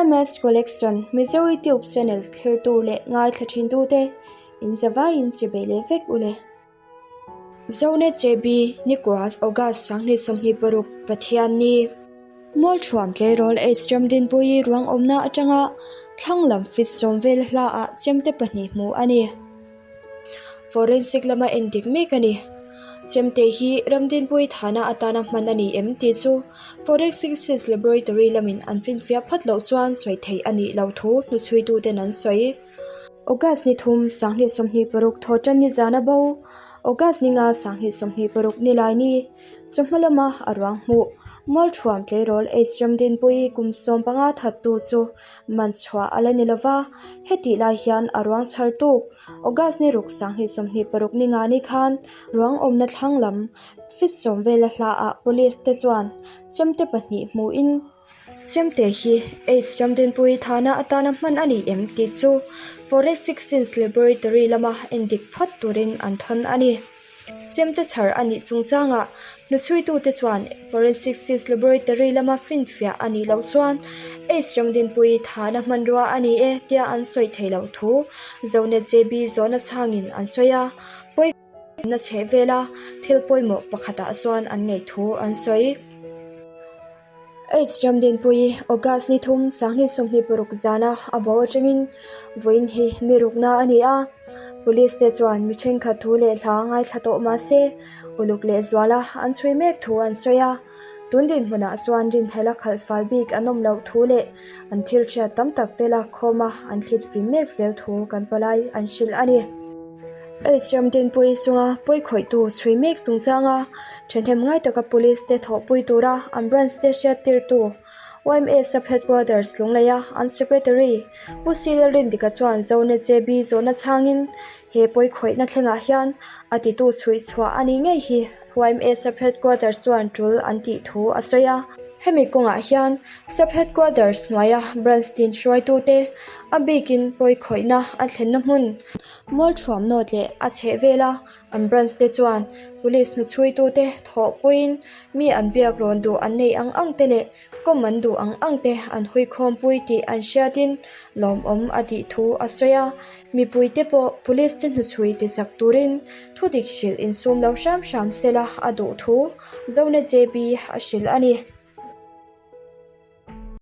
MS Collection Mizo YouTube channel thlirtu leh ngaithla thintute in zavaiin chibei leh vek u le. Zonet JB Nikua August 2026 Pathianni Mualthuam tleirawl H Ramdinpuii ruang awmna atanga thlang lam fit sawm vel hlaah chemte pahnih hmuh a ni. Forensic lama endik mek a ni. Chemte hi Ramdinpuii thana atana hman a ni em tih chu Forensic Science Laboratory lamin an finfiah phat loh chuan sawi theih a nih loh thu hnuchhuituten an sawi. August ni thum, 2026 thawhtan ni zan a bo. August ni nga, 2026 ni lai ni chawhma lama a ruang hmuh. Mualthuam tleirawl H Ramdinpuii kum 15 thattu chu man chhuah a la ni lova, hetih lai hian a ruang chhar tuk. August ni ruk, 2026 ni nga ni khan ruang awmna thlang lam fit sawm vela hlaah police te chuan chemte pahnih hmuhin, Chemte hi Aids Ramdinpuii thana atana hman a ni em tih chu Forensic Science Laboratory lama endik phawt turin an thawn a ni. Chemte chhar a nih chungchangah hnuchhuitute chuan Forensic Science Laboratory lama finfiah a nih loh chuan Aids Ramdinpuii thana hmanrua a ni e tia an sawi thei loh thu Zonet JB zawhna chhangin an sawi a, pawi na chheh vela thil pawimawh pakhatah chuan an ngaih thu an sawi. Aids Ramdinpuii August ni thum 2026 zana a bo atangin vawiin hi ni rukna a ni a, Police te chuan mi thenkhat thu leh hla ngaithla tawh mah se uluk leh zuala an chhui mek thu an sawi a, tun dinhmunah chuan rinhela khalh fal bik an awm loh thu leh an thil hriat tam tak te lakkhawm a an thlit fim mek zel thu kan palai an hrilh a ni. Aids Ramdinpuii chunga pawikhawihtu chhui mek chungchanga thahnem ngai taka Police te thawhpui tura an branch te hriattirtu YMA Sub Headquarters Lungleia an Secretary Pu C Lalrindika chuan Zone JB zawhna chhangin he pawikhawihna thlengah hian a titu chhuih chhuah a nih ngei hi YMA Sub Headquarters chuan tul an tih thu a sawi a. Hemi kawngah hian Sub Headquarters hnuaia branch tin hruaitute a bikin pawikhawihna a thlenna hmun Mualthuam nawt leh a chheh vel a, an branch te chuan police hnuchhuitute thawhpuiin mi an biak rawn duh an neih ang ang te leh kawm an duh ang ang te an huikhawmpui tih an hriatin lawmawm a tih thu a sawi a. Mipuite pawh police te hnuchhui ti chak turin thudik hrilh insum lo hram hram sela a duh thu Zone JB a hrilh a ni.